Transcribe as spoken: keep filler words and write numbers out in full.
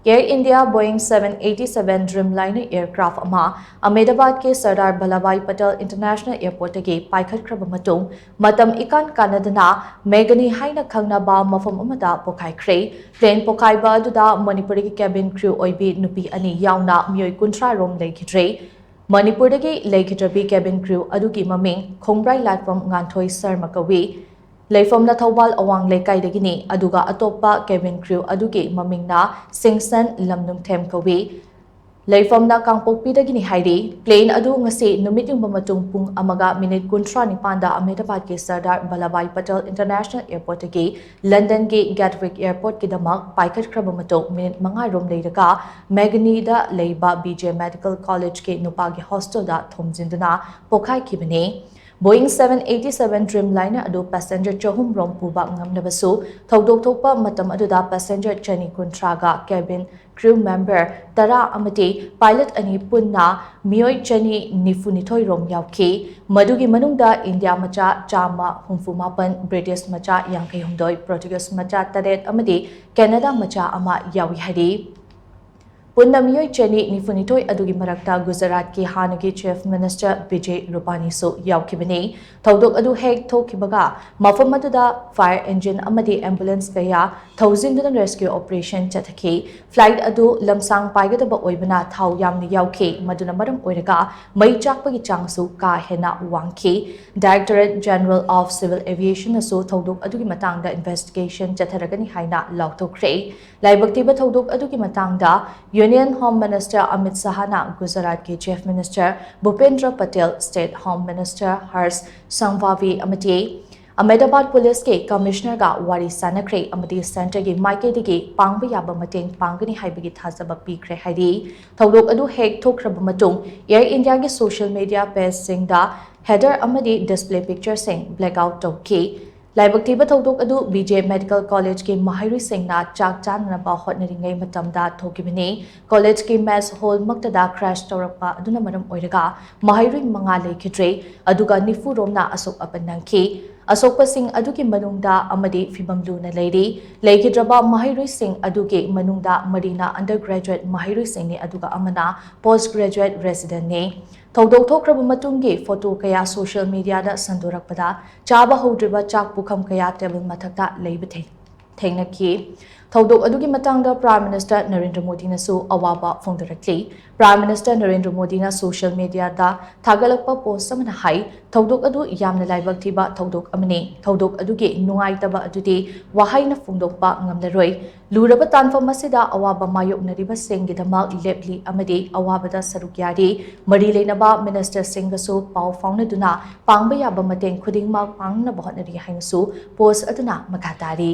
Air India Boeing seven eighty seven Dreamliner aircraft ꯑꯃ ꯑꯍꯃꯦꯗꯥꯕꯥꯗꯀꯤ Sardar Vallabhbhai Patel International Airportꯇꯒꯤ ꯄꯥꯏꯈꯠꯈ꯭ꯔꯕ ꯃꯇꯨꯡ, ꯃꯇꯝ ꯏꯀꯥꯟ ꯀꯥꯟꯅꯗꯅ ꯃꯦꯒꯅꯤ ꯍꯥꯏꯅ ꯈꯪꯅꯕ ꯃꯐꯝ ꯑꯃꯗ ꯄꯣꯈꯥꯏꯈ꯭ꯔꯦ꯫ Plane ꯄꯣꯈꯥꯏꯕ ꯑꯗꯨꯗ ꯃꯅꯤꯄꯨꯔꯗꯒꯤ cabin crew ꯑꯣꯏꯕꯤ ꯅꯨꯄꯤ ꯑꯅꯤ ꯌꯥꯎꯅ ꯃꯤꯑꯣꯏ ꯀꯨꯟꯊ꯭ꯔꯥ ꯔꯣꯝ ꯂꯩꯈꯤꯗ꯭ꯔꯦ꯫ ꯃꯅꯤꯄꯨꯔꯗꯒꯤ ꯂꯩꯈꯤꯗ꯭ꯔꯕꯤ cabin crew ꯑꯗꯨꯒꯤ ꯃꯃꯤꯡ ꯈꯣꯡꯕ꯭ꯔꯥꯏ ꯂꯥꯠꯐꯝ ꯉꯥꯟꯊꯣꯏ ꯁꯔꯃ ꯀꯧꯏ꯫ ꯂꯩꯐꯝꯅ ꯊꯧꯕꯥꯜ ꯑꯋꯥꯡ ꯂꯩꯀꯥꯏꯗꯒꯤꯅꯤ, ꯑꯗꯨꯒ ꯑꯇꯣꯞꯄ cabin crew ꯑꯗꯨꯒꯤ ꯃꯃꯤꯡꯅ ꯁꯤꯡꯁꯟ ꯂꯝꯅꯨꯡꯊꯦꯝ ꯀꯧꯏ꯫ ꯂꯩꯐꯝꯅ ꯀꯥꯡꯄꯣꯛꯄꯤꯗꯒꯤꯅꯤ ꯍꯥꯏꯔꯤ꯫ Plane ꯑꯗꯨ ꯉꯁꯤ ꯅꯨꯃꯤꯠ ꯌꯨꯡꯕ ꯃꯇꯨꯡ ꯄꯨꯡ ꯑꯃꯒ ꯃꯤꯅꯤꯠ ꯀꯨꯟꯊ꯭ꯔꯥ ꯅꯤꯄꯥꯟꯗ ꯑꯍꯃꯦꯗꯥꯕꯥꯗꯀꯤ ꯁꯔꯗꯥꯔ ꯚꯜꯂꯚꯚꯥꯏ ꯄꯇꯦꯜ International Airportꯇꯒꯤ ꯂꯟꯗꯟꯒꯤ ꯒꯦꯠꯋꯤꯛ ꯑꯦꯌꯔꯄꯣꯔꯠꯀꯤꯗꯃꯛ ꯄꯥꯏꯈꯠꯈ꯭ꯔꯕ ꯃꯇꯨꯡ ꯃꯤꯅꯤꯠ ꯃꯉꯥ ꯔꯣꯝ ꯂꯩꯔꯒ ꯃꯦꯒꯅꯤꯗ ꯂꯩꯕ B J Medical Collegeꯀꯤ ꯅꯨꯄꯥꯒꯤ hostelꯗ ꯊꯣꯝꯖꯤꯟꯗꯨꯅ ꯄꯣꯈꯥꯏꯈꯤꯕꯅꯤ꯫ Boeing seven eighty seven Dreamliner ꯑꯗꯨ passenger ꯆꯍꯨꯝ ꯔꯣꯝ ꯄꯨꯕ ꯉꯝꯂꯕꯁꯨ, ꯊꯧꯗꯣꯛ ꯊꯣꯛꯄ ꯃꯇꯝ ꯑꯗꯨꯗ passenger ꯆꯅꯤ ꯀꯨꯟꯊ꯭ꯔꯥꯒ cabin crew member ꯇꯔꯥ ꯑꯃꯗꯤ pilot ꯑꯅꯤ ꯄꯨꯟꯅ ꯃꯤꯑꯣꯏ ꯆꯅꯤ ꯅꯤꯐꯨ ꯅꯤꯊꯣꯏ ꯔꯣꯝ ꯌꯥꯎꯈꯤ꯫ ꯃꯗꯨꯒꯤ ꯃꯅꯨꯡꯗ ꯏꯟꯗꯤꯌꯥ ꯃꯆꯥ ꯆꯥꯝꯃ ꯍꯨꯝꯐꯨ ꯃꯥꯄꯟ, British ꯃꯆꯥ ꯌꯥꯡꯈꯩ ꯍꯨꯝꯗꯣꯏ, Portuguese ꯃꯆꯥ ꯇꯔꯦꯠ ꯑꯃꯗꯤ ꯀꯦꯅꯥꯗꯥ ꯃꯆꯥ ꯑꯃ ꯌꯥꯎꯏ ꯍꯥꯏꯔꯤ꯫ ꯄꯨꯟꯅ ꯃꯤꯑꯣꯏ ꯆꯅꯤ ꯅꯤꯐꯨ ꯅꯤꯊꯣꯏ ꯑꯗꯨꯒꯤ ꯃꯔꯛꯇ ꯒꯨꯖꯔꯥꯠꯀꯤ ꯍꯥꯟꯅꯒꯤ Chief Minister ꯕꯤꯖꯦ ꯔꯨꯄꯥꯅꯤꯁꯨ ꯌꯥꯎꯈꯤꯕꯅꯤ꯫ ꯊꯧꯗꯣꯛ ꯑꯗꯨ ꯍꯦꯛ ꯊꯣꯛꯈꯤꯕꯒ ꯃꯐꯝ ꯑꯗꯨꯗ fire engine ꯑꯃꯗꯤ ambulance ꯀꯌꯥ ꯊꯧꯖꯤꯟꯗꯨꯅ rescue operation ꯆꯠꯊꯈꯤ꯫ Flight ꯑꯗꯨ ꯂꯝꯁꯥꯡ ꯄꯥꯏꯒꯗꯕ ꯑꯣꯏꯕꯅ ꯊꯥꯎ ꯌꯥꯝꯅ ꯌꯥꯎꯈꯤ, ꯃꯗꯨꯅ ꯃꯔꯝ ꯑꯣꯏꯔꯒ ꯃꯩ ꯆꯥꯛꯄꯒꯤ ꯆꯥꯡꯁꯨ ꯀꯥ ꯍꯦꯟꯅ ꯋꯥꯡꯈꯤ꯫ Directorate General of Civil Aviationꯅꯁꯨ ꯊꯧꯗꯣꯛ ꯑꯗꯨꯒꯤ ꯃꯇꯥꯡꯗ investigation ꯆꯠꯊꯔꯒꯅꯤ ꯍꯥꯏꯅ ꯂꯥꯎꯊꯣꯛꯈ꯭ꯔꯦ꯫ ꯂꯥꯏꯕꯛ ꯊꯤꯕ ꯊꯧꯗꯣꯛ ꯑꯗꯨꯒꯤ ꯃꯇꯥꯡꯗ Union Home Minister ꯑꯃꯤꯠ ꯁꯍꯥꯅ ꯒꯨꯖꯔꯥꯠꯀꯤ Chief Minister ꯚꯨꯄꯦꯟꯗ꯭ꯔ Patel, State Home Minister ꯍꯔꯁ ꯁꯪꯚꯥꯚꯤ ꯑꯃꯗꯤ ꯑꯍꯃꯦꯗꯥꯕꯥꯗ ꯄꯨꯂꯤꯁꯀꯤ ꯀꯃꯤꯁꯅꯔꯒ ꯋꯥꯔꯤ ꯁꯥꯅꯈ꯭ꯔꯦ ꯑꯃꯗꯤ centreꯒꯤ ꯃꯥꯏꯀꯩꯗꯒꯤ ꯄꯥꯡꯕ ꯌꯥꯕ ꯃꯇꯦꯡ ꯄꯥꯡꯒꯅꯤ ꯍꯥꯏꯕꯒꯤ ꯊꯥꯖꯕ ꯄꯤꯈ꯭ꯔꯦ ꯍꯥꯏꯔꯤ꯫ ꯊꯧꯗꯣꯛ ꯑꯗꯨ ꯍꯦꯛ ꯊꯣꯛꯈ꯭ꯔꯕ ꯃꯇꯨꯡ Air Indiaꯒꯤ social media pageꯁꯤꯡꯗ header ꯑꯃꯗꯤ display pictureꯁꯤꯡ blackout ꯇꯧꯈꯤ꯫ ꯂꯥꯏꯕꯛ ꯊꯤꯕ ꯊꯧꯗꯣꯛ ꯑꯗꯨ ꯕꯤꯖꯦ ꯃꯦꯗꯤꯀꯦꯜ ꯀꯣꯂꯦꯖꯀꯤ ꯃꯍꯩꯔꯣꯏꯁꯤꯡꯅ ꯆꯥꯛ ꯆꯥꯅꯅꯕ ꯍꯣꯠꯅꯔꯤꯉꯩ ꯃꯇꯝꯗ ꯊꯣꯛꯈꯤꯕꯅꯤ꯫ ꯀꯣꯂꯦꯖꯀꯤ mess hall ꯃꯛꯇꯗ crash ꯇꯧꯔꯛꯄ ꯑꯗꯨꯅ ꯃꯔꯝ ꯑꯣꯏꯔꯒ ꯃꯍꯩꯔꯣꯏ ꯃꯉꯥ ꯂꯩꯈꯤꯗ꯭ꯔꯦ, ꯑꯗꯨꯒ ꯅꯤꯐꯨ ꯔꯣꯝꯅ ꯑꯁꯣꯛ ꯑꯄꯟ ꯅꯪꯈꯤ꯫ ꯑꯁꯣꯛꯄꯁꯤꯡ ꯑꯗꯨꯒꯤ ꯃꯅꯨꯡꯗ ꯑꯃꯗꯤ ꯐꯤꯕꯝ ꯂꯨꯅ ꯂꯩꯔꯤ꯫ ꯂꯩꯈꯤꯗ꯭ꯔꯕ ꯃꯍꯩꯔꯣꯏꯁꯤꯡ ꯑꯗꯨꯒꯤ ꯃꯅꯨꯡꯗ ꯃꯔꯤꯅ undergraduate ꯃꯍꯩꯔꯣꯏꯁꯤꯡꯅꯤ, ꯑꯗꯨꯒ ꯑꯃꯅ post graduate residentꯅꯤ꯫ ꯊꯧꯗꯣꯛ ꯊꯣꯛꯈ꯭ꯔꯕ ꯃꯇꯨꯡꯒꯤ ꯐꯣꯇꯣ ꯀꯌꯥ social mediaꯗ ꯁꯟꯗꯣꯔꯛꯄꯗ, ꯆꯥꯕ ꯍꯧꯗ꯭ꯔꯤꯕ ꯆꯥꯛ ꯄꯨꯈꯝ ꯀꯌꯥ table ꯃꯊꯛꯇ ꯂꯩꯕ ꯊꯦꯡ-, ꯊꯦꯡꯅꯈꯤ꯫ ꯊꯧꯗꯣꯛ ꯑꯗꯨꯒꯤ ꯃꯇꯥꯡꯗ Prime Minister ꯅꯔꯦꯟꯗ꯭ꯔ ꯃꯣꯗꯤꯅꯁꯨ ꯑꯋꯥꯕ ꯐꯣꯡꯗꯣꯔꯛꯂꯤ꯫ Prime Minister ꯅꯔꯦꯟꯗ꯭ꯔ ꯃꯣꯗꯤꯅ social mediaꯗ ꯊꯥꯒꯠꯂꯛꯄ post ꯑꯃꯅ ꯍꯥꯏ, "ꯊꯧꯗꯣꯛ ꯑꯗꯨ ꯌꯥꯝꯅ ꯂꯥꯏꯕꯛ ꯊꯤꯕ ꯊꯧꯗꯣꯛ ꯑꯃꯅꯤ꯫ ꯊꯧꯗꯣꯛ ꯑꯗꯨꯒꯤ ꯅꯨꯡꯉꯥꯏꯇꯕ ꯑꯗꯨꯗꯤ ꯋꯥꯍꯩꯅ ꯐꯣꯡꯗꯣꯛꯄ ꯉꯝꯂꯔꯣꯏ꯫ ꯂꯨꯔꯕ ꯇꯥꯟꯐꯝ ꯑꯁꯤꯗ ꯑꯋꯥꯕ ꯃꯥꯌꯣꯛꯅꯔꯤꯕꯁꯤꯡꯒꯤꯗꯃꯛ ꯂꯦꯞꯂꯤ ꯑꯃꯗꯤ ꯑꯋꯥꯕꯗ ꯁꯔꯨꯛ ꯌꯥꯔꯤ꯫ ꯃꯔꯤ ꯂꯩꯅꯕ ministerꯁꯤꯡꯒꯁꯨ ꯄꯥꯎ ꯐꯥꯎꯅꯗꯨꯅ ꯄꯥꯡꯕ ꯌꯥꯕ ꯃꯇꯦꯡ ꯈꯨꯗꯤꯡꯃꯛ ꯄꯥꯡꯅꯕ ꯍꯣꯠꯅꯔꯤ" ꯍꯥꯏꯅꯁꯨ post ꯑꯗꯨꯅ ꯃꯈꯥ ꯇꯥꯔꯤ꯫